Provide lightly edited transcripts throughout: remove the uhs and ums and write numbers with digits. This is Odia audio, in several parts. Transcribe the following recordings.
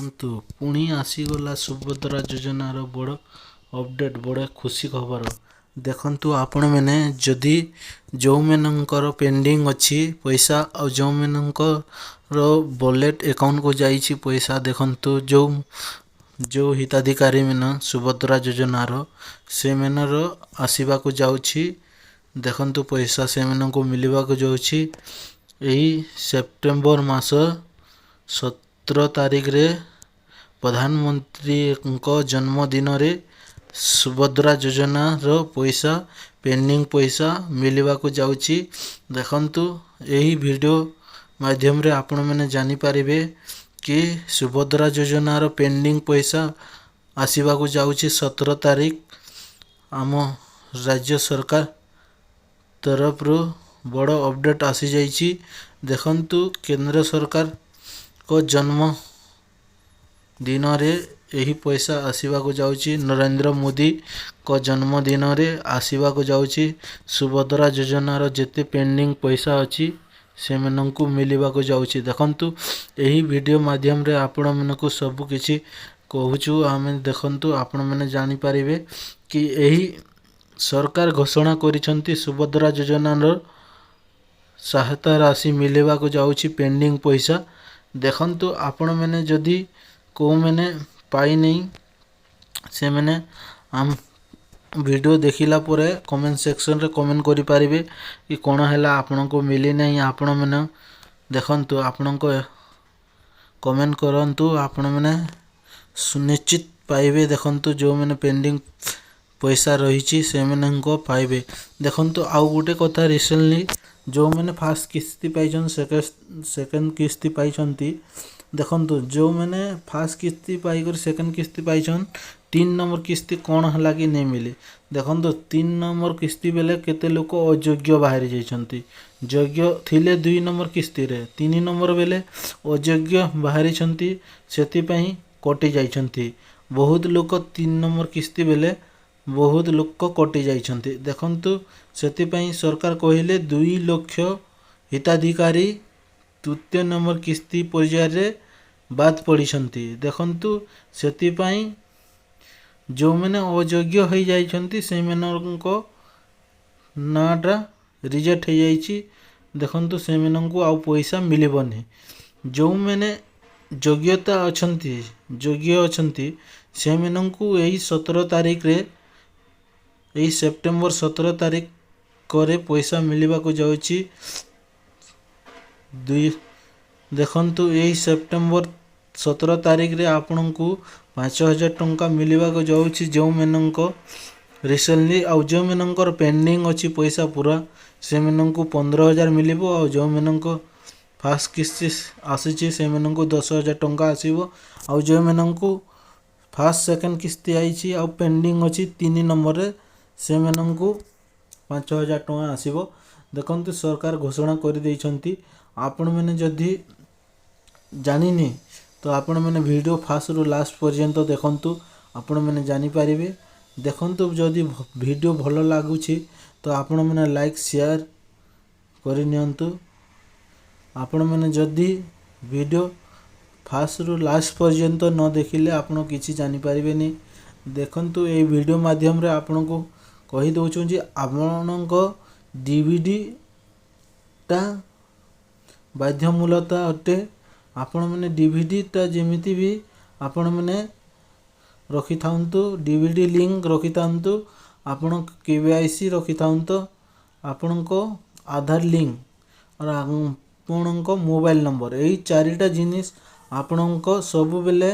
ଦେଖନ୍ତୁ, ପୁଣି ଆସିଗଲା ସୁଭଦ୍ରା ଯୋଜନାର ବଡ଼ ଅପଡ଼େଟ୍, ବଡ଼ ଖୁସି ଖବର। ଦେଖନ୍ତୁ ଆପଣମାନେ, ଯଦି ଯେଉଁମାନଙ୍କର ପେଣ୍ଡିଂ ଅଛି ପଇସା ଆଉ ଯେଉଁମାନଙ୍କର ୱାଲେଟ୍ ଆକାଉଣ୍ଟକୁ ଯାଇଛି ପଇସା, ଦେଖନ୍ତୁ, ଯେଉଁ ଯେଉଁ ହିତାଧିକାରୀମାନେ ସୁଭଦ୍ରା ଯୋଜନାର, ସେମାନର ଆସିବାକୁ ଯାଉଛି। ଦେଖନ୍ତୁ, ପଇସା ସେମାନଙ୍କୁ ମିଳିବାକୁ ଯାଉଛି। ଏହି ସେପ୍ଟେମ୍ବର ମାସ 17 ତାରିଖରେ ପ୍ରଧାନମନ୍ତ୍ରୀଙ୍କ ଜନ୍ମଦିନରେ ସୁଭଦ୍ରା ଯୋଜନାର ପଇସା, ପେଣ୍ଡିଂ ପଇସା ମିଳିବାକୁ ଯାଉଛି। ଦେଖନ୍ତୁ, ଏହି ଭିଡ଼ିଓ ମାଧ୍ୟମରେ ଆପଣମାନେ ଜାଣିପାରିବେ କି ସୁଭଦ୍ରା ଯୋଜନାର ପେଣ୍ଡିଂ ପଇସା ଆସିବାକୁ ଯାଉଛି 17 ତାରିଖ। ଆମ ରାଜ୍ୟ ସରକାର ତରଫରୁ ବଡ଼ ଅପଡ଼େଟ୍ ଆସିଯାଇଛି। ଦେଖନ୍ତୁ, କେନ୍ଦ୍ର ସରକାରଙ୍କ ଜନ୍ମ ଦିନରେ ଏହି ପଇସା ଆସିବାକୁ ଯାଉଛି। ନରେନ୍ଦ୍ର ମୋଦିଙ୍କ ଜନ୍ମଦିନରେ ଆସିବାକୁ ଯାଉଛି। ସୁଭଦ୍ରା ଯୋଜନାର ଯେତେ ପେଣ୍ଡିଂ ପଇସା ଅଛି, ସେମାନଙ୍କୁ ମିଳିବାକୁ ଯାଉଛି। ଦେଖନ୍ତୁ, ଏହି ଭିଡ଼ିଓ ମାଧ୍ୟମରେ ଆପଣମାନଙ୍କୁ ସବୁ କିଛି କହୁଛୁ ଆମେ। ଦେଖନ୍ତୁ, ଆପଣମାନେ ଜାଣିପାରିବେ କି ଏହି ସରକାର ଘୋଷଣା କରିଛନ୍ତି, ସୁଭଦ୍ରା ଯୋଜନାର ସହାୟତା ରାଶି ମିଳିବାକୁ ଯାଉଛି, ପେଣ୍ଡିଂ ପଇସା। ଦେଖନ୍ତୁ, ଆପଣମାନେ ଯଦି କେଉଁମାନେ ପାଇନେଇ, ସେମାନେ ଆମ ଭିଡ଼ିଓ ଦେଖିଲା ପରେ କମେଣ୍ଟ ସେକ୍ସନରେ କମେଣ୍ଟ କରିପାରିବେ କି କ'ଣ ହେଲା, ଆପଣଙ୍କୁ ମିଳିନାହିଁ। ଆପଣମାନେ ଦେଖନ୍ତୁ, ଆପଣଙ୍କ କମେଣ୍ଟ କରନ୍ତୁ, ଆପଣମାନେ ସୁନିଶ୍ଚିତ ପାଇବେ। ଦେଖନ୍ତୁ, ଯେଉଁମାନେ ପେଣ୍ଡିଂ ପଇସା ରହିଛି, ସେମାନଙ୍କ ପାଇବେ। ଦେଖନ୍ତୁ, ଆଉ ଗୋଟେ କଥା, ରିସେଣ୍ଟଲି ଯେଉଁମାନେ ଫାର୍ଷ୍ଟ କିସ୍ତି ପାଇଛନ୍ତି, ସେକେଣ୍ଡ କିସ୍ତି ପାଇଛନ୍ତି, ଦେଖନ୍ତୁ, ଯେଉଁମାନେ ଫାର୍ଷ୍ଟ କିସ୍ତି ପାଇକରି ସେକେଣ୍ଡ କିସ୍ତି ପାଇଛନ୍, 3 ନମ୍ବର କିସ୍ତି କ'ଣ ହେଲା କି ନେଇ ମିଲି? ଦେଖନ୍ତୁ, 3 ନମ୍ବର କିସ୍ତି ବେଲେ କେତେ ଲୋକ ଅଯୋଗ୍ୟ ବାହାରି ଯାଇଛନ୍ତି। ଯୋଗ୍ୟ ଥିଲେ 2 ନମ୍ବର କିସ୍ତିରେ, 3 ନମ୍ବର ବେଲେ ଅଯୋଗ୍ୟ ବାହାରିଛନ୍ତି, ସେଥିପାଇଁ କଟି ଯାଇଛନ୍ତି ବହୁତ ଲୋକ। 3 ନମ୍ବର କିସ୍ତି ବେଲେ ବହୁତ ଲୋକ କଟି ଯାଇଛନ୍ତି। ଦେଖନ୍ତୁ, ସେଥିପାଇଁ ସରକାର କହିଲେ 2 ଲକ୍ଷ ହିତାଧିକାରୀ ତୃତୀୟ ନମ୍ବର କିସ୍ତି ପର୍ଯ୍ୟାୟରେ ବାଦ ପଡ଼ିଛନ୍ତି। ଦେଖନ୍ତୁ, ସେଥିପାଇଁ ଯେଉଁମାନେ ଅଯୋଗ୍ୟ ହେଇଯାଇଛନ୍ତି, ସେମାନଙ୍କ ନାଁଟା ରିଜେକ୍ଟ ହେଇଯାଇଛି। ଦେଖନ୍ତୁ, ସେମାନଙ୍କୁ ଆଉ ପଇସା ମିଳିବନି। ଯେଉଁମାନେ ଯୋଗ୍ୟତା ଅଛନ୍ତି, ଯୋଗ୍ୟ ଅଛନ୍ତି, ସେମାନଙ୍କୁ ଏଇ 17 ତାରିଖରେ, ଏଇ ସେପ୍ଟେମ୍ବର 17 ତାରିଖରେ ପଇସା ମିଳିବାକୁ ଯାଉଛି। ଦୁଇ ଦେଖନ୍ତୁ, ଏଇ ସେପ୍ଟେମ୍ବର 17 ତାରିଖରେ ଆପଣଙ୍କୁ 5000 ଟଙ୍କା ମିଳିବାକୁ ଯାଉଛି, ଯେଉଁମାନଙ୍କ ରିସେଣ୍ଟଲି। ଆଉ ଯେଉଁମାନଙ୍କର ପେଣ୍ଡିଂ ଅଛି ପଇସା ପୁରା, ସେମାନଙ୍କୁ 15,000 ମିଳିବ। ଆଉ ଯେଉଁମାନଙ୍କ ଫାର୍ଷ୍ଟ କିସ୍ତି ଆସିଛି, ସେମାନଙ୍କୁ 10,000 ଟଙ୍କା ଆସିବ। ଆଉ ଯେଉଁମାନଙ୍କୁ ଫାର୍ଷ୍ଟ, ସେକେଣ୍ଡ କିସ୍ତି ଆଇଛି ଆଉ ପେଣ୍ଡିଂ ଅଛି 3 ନମ୍ବରରେ, ସେମାନଙ୍କୁ 5000 ଟଙ୍କା ଆସିବ। ଦେଖନ୍ତୁ, ସରକାର ଘୋଷଣା କରିଦେଇଛନ୍ତି। ଆପଣମାନେ ଯଦି ଜାଣିନି, ତ ଆପଣମାନେ ଭିଡ଼ିଓ ଫାର୍ଷ୍ଟରୁ ଲାଷ୍ଟ ପର୍ଯ୍ୟନ୍ତ ଦେଖନ୍ତୁ, ଆପଣମାନେ ଜାଣିପାରିବେ। ଦେଖନ୍ତୁ, ଯଦି ଭିଡ଼ିଓ ଭଲ ଲାଗୁଛି, ତ ଆପଣମାନେ ଲାଇକ୍, ସେୟାର କରିନିଅନ୍ତୁ। ଆପଣମାନେ ଯଦି ଭିଡ଼ିଓ ଫାର୍ଷ୍ଟରୁ ଲାଷ୍ଟ ପର୍ଯ୍ୟନ୍ତ ନ ଦେଖିଲେ, ଆପଣ କିଛି ଜାଣିପାରିବେନି। ଦେଖନ୍ତୁ, ଏଇ ଭିଡ଼ିଓ ମାଧ୍ୟମରେ ଆପଣଙ୍କୁ କହିଦେଉଛୁ ଯେ ଆପଣଙ୍କ ଡିବିଟିଟା ବାଧ୍ୟମୂଳତା ଅଟେ। ଆପଣମାନେ ଡିବିଟିଟା ଯେମିତି ବି ଆପଣମାନେ ରଖିଥାନ୍ତୁ, ଡିବିଟି ଲିଙ୍କ ରଖିଥାନ୍ତୁ, ଆପଣ କେୱାଇସି ରଖିଥାନ୍ତୁ, ଆପଣଙ୍କ ଆଧାର ଲିଙ୍କ, ଆପଣଙ୍କ ମୋବାଇଲ ନମ୍ବର, ଏଇ ଚାରିଟା ଜିନିଷ ଆପଣଙ୍କ ସବୁବେଳେ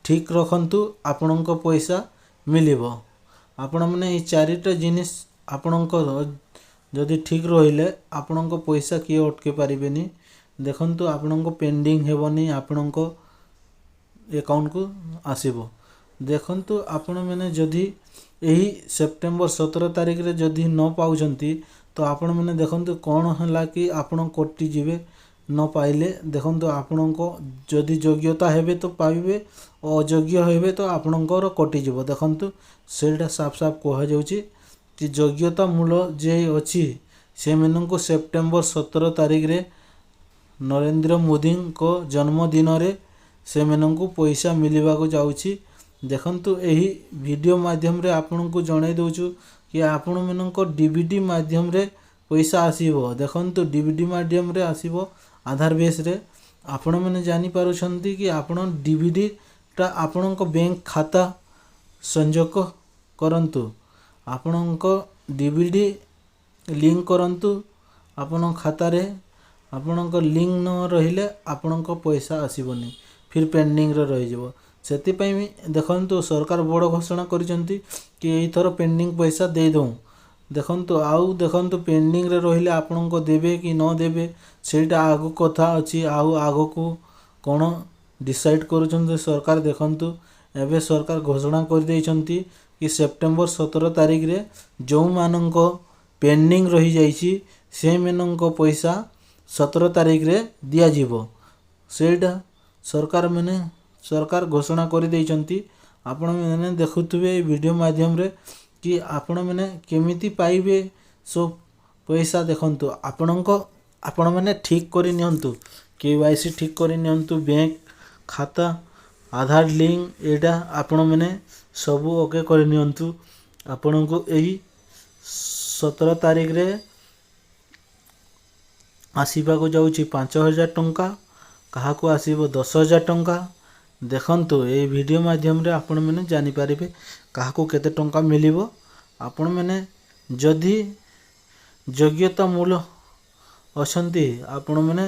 ଠିକ୍ ରଖନ୍ତୁ, ଆପଣଙ୍କ ପଇସା ମିଳିବ। ଆପଣମାନେ ଏଇ ଚାରିଟା ଜିନିଷ ଆପଣଙ୍କର ଯଦି ଠିକ୍ ରହିଲେ, ଆପଣଙ୍କ ପଇସା କିଏ ଅଟକେଇ ପାରିବେନି। ଦେଖନ୍ତୁ, ଆପଣଙ୍କ ପେଣ୍ଡିଂ ହେବନି, ଆପଣଙ୍କ ଆକାଉଣ୍ଟକୁ ଆସିବ। ଦେଖନ୍ତୁ, ଆପଣମାନେ ଯଦି ଏହି ସେପ୍ଟେମ୍ବର 17 ତାରିଖରେ ଯଦି ନ ପାଉଛନ୍ତି, ତ ଆପଣମାନେ ଦେଖନ୍ତୁ କ'ଣ ହେଲା କି ଆପଣ କଟିଯିବେ ନ ପାଇଲେ। ଦେଖନ୍ତୁ, ଆପଣଙ୍କ ଯଦି ଯୋଗ୍ୟତା ହେବେ ତ ପାଇବେ, ଅଯୋଗ୍ୟ ହେବେ ତ ଆପଣଙ୍କର କଟିଯିବ। ଦେଖନ୍ତୁ, ସେଇଟା ସାଫ ସାଫ କୁହାଯାଉଛି କି ଯୋଗ୍ୟତା ମୂଳ ଯେ ଅଛି, ସେମାନଙ୍କୁ ସେପ୍ଟେମ୍ବର 17 ତାରିଖରେ ନରେନ୍ଦ୍ର ମୋଦିଙ୍କ ଜନ୍ମଦିନରେ ସେମାନଙ୍କୁ ପଇସା ମିଳିବାକୁ ଯାଉଛି। ଦେଖନ୍ତୁ, ଏହି ଭିଡ଼ିଓ ମାଧ୍ୟମରେ ଆପଣଙ୍କୁ ଜଣାଇ ଦେଉଛୁ କି ଆପଣମାନଙ୍କ ଡିବିଟି ମାଧ୍ୟମରେ ପଇସା ଆସିବ। ଦେଖନ୍ତୁ, ଡିବିଟି ମାଧ୍ୟମରେ ଆସିବ ଆଧାର ବେସ୍ରେ। ଆପଣମାନେ ଜାଣିପାରୁଛନ୍ତି କି ଆପଣ ଡିବିଟିଟା ଆପଣଙ୍କ ବ୍ୟାଙ୍କ ଖାତା ସଂଯୋଗ କରନ୍ତୁ, ଆପଣଙ୍କ ଡିବିଟି ଲିଙ୍କ କରନ୍ତୁ ଆପଣଙ୍କ ଖାତାରେ। ଆପଣଙ୍କ ଲିଙ୍କ ନ ରହିଲେ ଆପଣଙ୍କ ପଇସା ଆସିବନି, ଫିର୍ ପେଣ୍ଡିଂରେ ରହିଯିବ। ସେଥିପାଇଁ ଦେଖନ୍ତୁ, ସରକାର ବଡ଼ ଘୋଷଣା କରିଛନ୍ତି କି ଏଇଥର ପେଣ୍ଡିଂ ପଇସା ଦେଇଦେଉ। ଦେଖନ୍ତୁ, ଆଉ ଦେଖନ୍ତୁ, ପେଣ୍ଡିଂରେ ରହିଲେ ଆପଣଙ୍କ ଦେବେ କି ନ ଦେବେ ସେଇଟା ଆଗ କଥା ଅଛି। ଆଉ ଆଗକୁ କ'ଣ ଡିସାଇଡ଼୍ କରୁଛନ୍ତି ସରକାର ଦେଖନ୍ତୁ। ଏବେ ସରକାର ଘୋଷଣା କରିଦେଇଛନ୍ତି କି ସେପ୍ଟେମ୍ବର 17 ତାରିଖରେ ଯେଉଁମାନଙ୍କ ପେଣ୍ଡିଂ ରହିଯାଇଛି ସେଇମାନଙ୍କ ପଇସା 17 ତାରିଖରେ ଦିଆଯିବ। ସେଇଟା ସରକାର ମାନେ ସରକାର ଘୋଷଣା କରିଦେଇଛନ୍ତି। ଆପଣମାନେ ଦେଖୁଥିବେ ଏଇ ଭିଡ଼ିଓ ମାଧ୍ୟମରେ କି ଆପଣମାନେ କେମିତି ପାଇବେ ସବୁ ପଇସା। ଦେଖନ୍ତୁ, ଆପଣଙ୍କ ଆପଣମାନେ ଠିକ୍ କରି ନିଅନ୍ତୁ, KYC ଠିକ୍ କରି ନିଅନ୍ତୁ, ବ୍ୟାଙ୍କ ଖାତା, ଆଧାର ଲିଙ୍କ, ଏଇଟା ଆପଣମାନେ ସବୁ ଓକେ କରି ନିଅନ୍ତୁ। ଆପଣଙ୍କୁ ଏଇ 17 ତାରିଖରେ ଆସିବାକୁ ଯାଉଛି 5000 ଟଙ୍କା, କାହାକୁ ଆସିବ 10,000 ଟଙ୍କା। ଦେଖନ୍ତୁ, ଏଇ ଭିଡ଼ିଓ ମାଧ୍ୟମରେ ଆପଣମାନେ ଜାଣିପାରିବେ କାହାକୁ କେତେ ଟଙ୍କା ମିଳିବ। ଆପଣମାନେ ଯଦି ଯୋଗ୍ୟତା ମୂଳ ଅଛନ୍ତି, ଆପଣମାନେ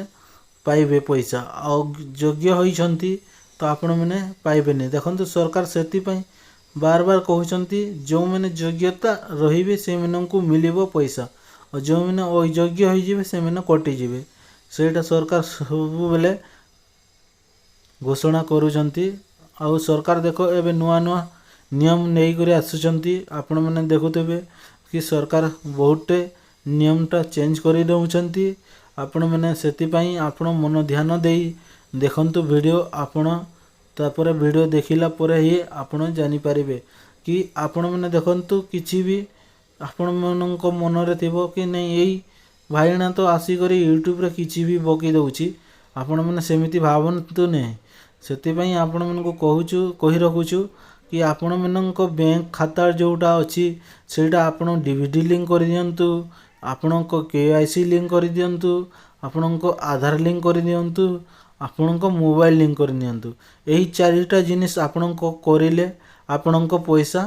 ପାଇବେ ପଇସା, ଆଉ ଯୋଗ୍ୟ ହୋଇଛନ୍ତି ତ ଆପଣମାନେ ପାଇବେନି। ଦେଖନ୍ତୁ, ସରକାର ସେଥିପାଇଁ ବାର ବାର କହୁଛନ୍ତି, ଯେଉଁମାନେ ଯୋଗ୍ୟତା ରହିବେ ସେମାନଙ୍କୁ ମିଳିବ ପଇସା, ଆଉ ଯେଉଁମାନେ ଅଯୋଗ୍ୟ ହୋଇଯିବେ ସେମାନେ କଟିଯିବେ। ସେଇଟା ସରକାର ସବୁବେଳେ ଘୋଷଣା କରୁଛନ୍ତି। ଆଉ ସରକାର ଦେଖ, ଏବେ ନୂଆ ନୂଆ ନିୟମ ନେଇକରି ଆସୁଛନ୍ତି। ଆପଣମାନେ ଦେଖୁଥିବେ କି ସରକାର ବହୁତଟେ ନିୟମଟା ଚେଞ୍ଜ କରିଦେଉଛନ୍ତି। ଆପଣମାନେ ସେଥିପାଇଁ ଆପଣ ମନ ଧ୍ୟାନ ଦେଇ ଦେଖନ୍ତୁ ଭିଡ଼ିଓ। ଆପଣ ତାପରେ ଭିଡ଼ିଓ ଦେଖିଲା ପରେ ହିଁ ଆପଣ ଜାଣିପାରିବେ କି ଆପଣମାନେ ଦେଖନ୍ତୁ, କିଛି ବି ଆପଣମାନଙ୍କ ମନରେ ଥିବ କି ନାଇଁ, ଏଇ ଭାଇନା ତ ଆସିକରି ୟୁଟ୍ୟୁବରେ କିଛି ବି ବକି ଦେଉଛି, ଆପଣମାନେ ସେମିତି ଭାବନ୍ତୁ ନାହିଁ। ସେଥିପାଇଁ ଆପଣମାନଙ୍କୁ କହୁଛୁ, କହି ରଖୁଛୁ କି ଆପଣମାନଙ୍କ ବ୍ୟାଙ୍କ ଖାତା ଯେଉଁଟା ଅଛି ସେଇଟା ଆପଣ ଡିବିଟି ଲିଙ୍କ କରିଦିଅନ୍ତୁ, ଆପଣଙ୍କ KYC link କରିଦିଅନ୍ତୁ, ଆପଣଙ୍କ ଆଧାର ଲିଙ୍କ କରିଦିଅନ୍ତୁ, ଆପଣଙ୍କ ମୋବାଇଲ ଲିଙ୍କ କରିନିଅନ୍ତୁ। ଏହି ଚାରିଟା ଜିନିଷ ଆପଣଙ୍କ କରିଲେ ଆପଣଙ୍କ ପଇସା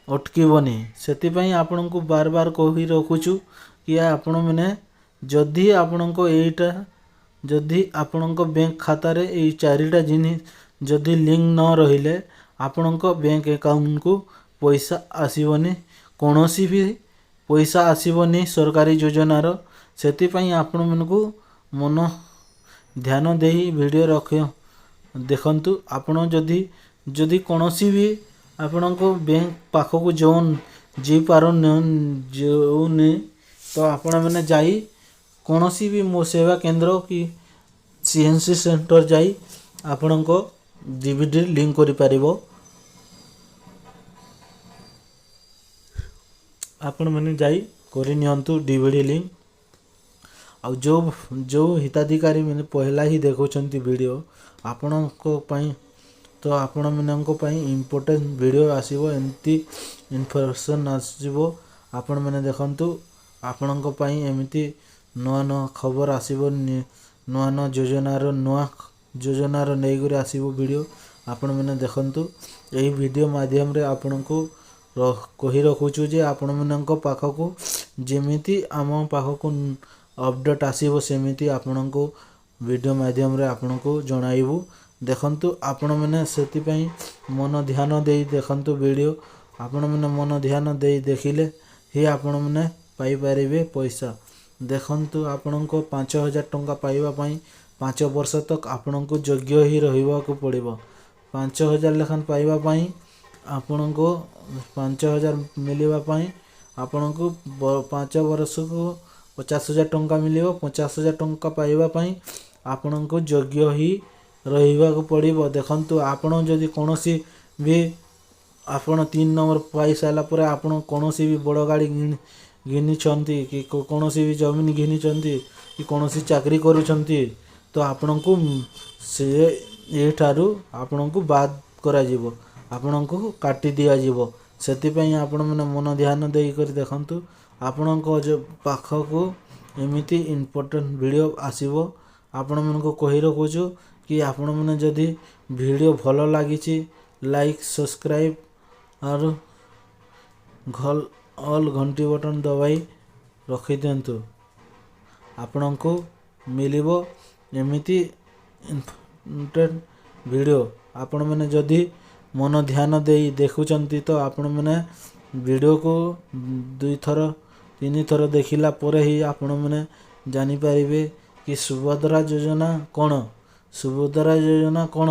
ଅଟକିବନି। ସେଥିପାଇଁ ଆପଣଙ୍କୁ ବାର ବାର କହି ରଖୁଛୁ କି ଆପଣମାନେ ଯଦି ଆପଣଙ୍କ ଏଇଟା ଯଦି ଆପଣଙ୍କ ବ୍ୟାଙ୍କ ଖାତାରେ ଏଇ ଚାରିଟା ଜିନିଷ ଯଦି ଲିଙ୍କ ନ ରହିଲେ ଆପଣଙ୍କ ବ୍ୟାଙ୍କ ଆକାଉଣ୍ଟକୁ ପଇସା ଆସିବନି, କୌଣସି ବି ପଇସା ଆସିବନି ସରକାରୀ ଯୋଜନାର। ସେଥିପାଇଁ ଆପଣମାନଙ୍କୁ ମନ ଧ୍ୟାନ ଦେଇ ଭିଡ଼ିଓ ରଖ ଦେଖନ୍ତୁ। ଆପଣ ଯଦି କୌଣସି ବି ଆପଣଙ୍କ ବ୍ୟାଙ୍କ ପାଖକୁ ଯେଉଁ ଯାଇପାରୁନି ତ ଆପଣମାନେ ଯାଇ କୌଣସି ବି ମୋ ସେବା କେନ୍ଦ୍ର କି CNC centre ଯାଇ ଆପଣଙ୍କ ଡିବିଟି ଲିଙ୍କ କରିପାରିବ। ଆପଣମାନେ ଯାଇ କରିନିଅନ୍ତୁ ଡିବିଟି ଲିଙ୍କ। ଆଉ ଯେଉଁ ଯେଉଁ ହିତାଧିକାରୀ ମାନେ ପହିଲା ହିଁ ଦେଖୁଛନ୍ତି ଭିଡ଼ିଓ, ଆପଣଙ୍କ ପାଇଁ ତ ଆପଣମାନଙ୍କ ପାଇଁ ଇମ୍ପୋର୍ଟାଣ୍ଟ ଭିଡ଼ିଓ ଆସିବ, ଏମିତି ଇନଫର୍ମେସନ୍ ଆସିଯିବ। ଆପଣମାନେ ଦେଖନ୍ତୁ, ଆପଣଙ୍କ ପାଇଁ ଏମିତି ନୂଆ ନୂଆ ଖବର ଆସିବ, ନୂଆ ନୂଆ ଯୋଜନାର, ନୂଆ ଯୋଜନାର ନେଇକରି ଆସିବ ଭିଡ଼ିଓ। ଆପଣମାନେ ଦେଖନ୍ତୁ, ଏହି ଭିଡ଼ିଓ ମାଧ୍ୟମରେ ଆପଣଙ୍କୁ କହି ରଖୁଛୁ ଯେ ଆପଣମାନଙ୍କ ପାଖକୁ ଯେମିତି ଆମ ପାଖକୁ ଅପଡ଼େଟ୍ ଆସିବ ସେମିତି ଆପଣଙ୍କୁ ଭିଡ଼ିଓ ମାଧ୍ୟମରେ ଆପଣଙ୍କୁ ଜଣାଇବୁ। ଦେଖନ୍ତୁ, ଆପଣମାନେ ସେଥିପାଇଁ ମନ ଧ୍ୟାନ ଦେଇ ଦେଖନ୍ତୁ ଭିଡ଼ିଓ। ଆପଣମାନେ ମନ ଧ୍ୟାନ ଦେଇ ଦେଖିଲେ ହିଁ ଆପଣମାନେ ପାଇପାରିବେ ପଇସା। ଦେଖନ୍ତୁ, ଆପଣଙ୍କ 5000 ଟଙ୍କା ପାଇବା ପାଇଁ 5 ବର୍ଷ ତକ ଆପଣଙ୍କୁ ଯୋଗ୍ୟ ହିଁ ରହିବାକୁ ପଡ଼ିବ। 5000 ଲେଖାଏଁ ପାଇବା ପାଇଁ, ଆପଣଙ୍କୁ 5000 ମିଳିବା ପାଇଁ ଆପଣଙ୍କୁ 5 ବର୍ଷକୁ 50,000 ଟଙ୍କା ମିଳିବ। 50,000 ଟଙ୍କା ପାଇବା ପାଇଁ ଆପଣଙ୍କୁ ଯୋଗ୍ୟ ହିଁ ରହିବାକୁ ପଡ଼ିବ। ଦେଖନ୍ତୁ, ଆପଣ ଯଦି କୌଣସି ବି ଆପଣ 3 ନମ୍ବର ପାଇସାରିଲା ପରେ ଆପଣ କୌଣସି ବି ବଡ଼ ଗାଡ଼ି ଘିନିଛନ୍ତି କି କୌଣସି ବି ଜମିନ ଘିନିଛନ୍ତି କି କୌଣସି ଚାକିରି କରୁଛନ୍ତି ତ ଆପଣଙ୍କୁ ସେ ଏଠାରୁ ଆପଣଙ୍କୁ ବାଦ କରାଯିବ, ଆପଣଙ୍କୁ କାଟି ଦିଆଯିବ। ସେଥିପାଇଁ ଆପଣମାନେ ମନ ଧ୍ୟାନ ଦେଇକରି ଦେଖନ୍ତୁ। ଆପଣଙ୍କ ପାଖକୁ ଏମିତି ଇମ୍ପୋର୍ଟାଣ୍ଟ ଭିଡ଼ିଓ ଆସିବ। ଆପଣମାନଙ୍କୁ କହି ରଖୁଛୁ କି ଆପଣମାନେ ଯଦି ଭିଡ଼ିଓ ଭଲ ଲାଗିଛି, ଲାଇକ୍, ସବସ୍କ୍ରାଇବ୍ ଆରୁ ଅଲ୍ ଘଣ୍ଟି ବଟନ୍ ଦବାଇ ରଖିଦିଅନ୍ତୁ। ଆପଣଙ୍କୁ ମିଳିବ ଏମିତି ଇମ୍ପୋର୍ଟାଣ୍ଟ ଭିଡ଼ିଓ। ଆପଣମାନେ ଯଦି ମନ ଧ୍ୟାନ ଦେଇ ଦେଖୁଛନ୍ତି, ତ ଆପଣମାନେ ଭିଡ଼ିଓକୁ ଦୁଇଥର ତିନିଥର ଦେଖିଲା ପରେ ହିଁ ଆପଣମାନେ ଜାଣିପାରିବେ କି ସୁଭଦ୍ରା ଯୋଜନା କ'ଣ, ସୁଭଦ୍ରା ଯୋଜନା କ'ଣ।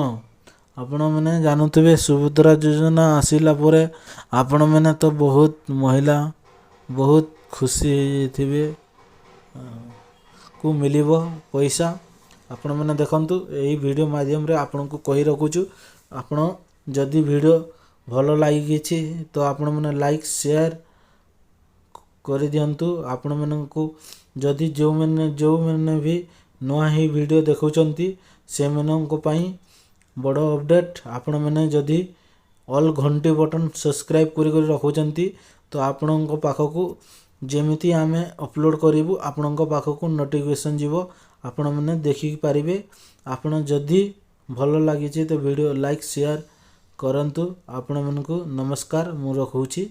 ଆପଣମାନେ ଜାଣୁଥିବେ, ସୁଭଦ୍ରା ଯୋଜନା ଆସିଲା ପରେ ଆପଣମାନେ ତ ବହୁତ ମହିଳା ବହୁତ ଖୁସି ହେଇଯାଇଥିବେ, କୁ ମିଳିବ ପଇସା। ଆପଣମାନେ ଦେଖନ୍ତୁ, ଏହି ଭିଡ଼ିଓ ମାଧ୍ୟମରେ ଆପଣଙ୍କୁ କହି ରଖୁଛୁ, ଆପଣ ଯଦି ଭିଡ଼ିଓ ଭଲ ଲାଗିଛି ତ ଆପଣମାନେ ଲାଇକ୍, ସେୟାର କରିଦିଅନ୍ତୁ। ଆପଣମାନଙ୍କୁ ଯଦି ଯେଉଁମାନେ ବି ନୂଆ ହିଁ ଭିଡ଼ିଓ ଦେଖୁଛନ୍ତି, ସେମାନଙ୍କ ପାଇଁ ବଡ଼ ଅପଡ଼େଟ୍। ଆପଣମାନେ ଯଦି ଅଲ୍ ଘଣ୍ଟି ବଟନ୍ ସବସ୍କ୍ରାଇବ୍ କରି କରି ରଖୁଛନ୍ତି, ତ ଆପଣଙ୍କ ପାଖକୁ ଯେମିତି ଆମେ ଅପଲୋଡ଼ କରିବୁ, ଆପଣଙ୍କ ପାଖକୁ ନୋଟିଫିକେସନ୍ ଯିବ, ଆପଣମାନେ ଦେଖିପାରିବେ। ଆପଣ ଯଦି ଭଲ ଲାଗିଛି ତ ଭିଡ଼ିଓ ଲାଇକ୍, ସେୟାର କରନ୍ତୁ। ଆପଣମାନଙ୍କୁ ନମସ୍କାର, ମୁଁ ରଖୁଛି।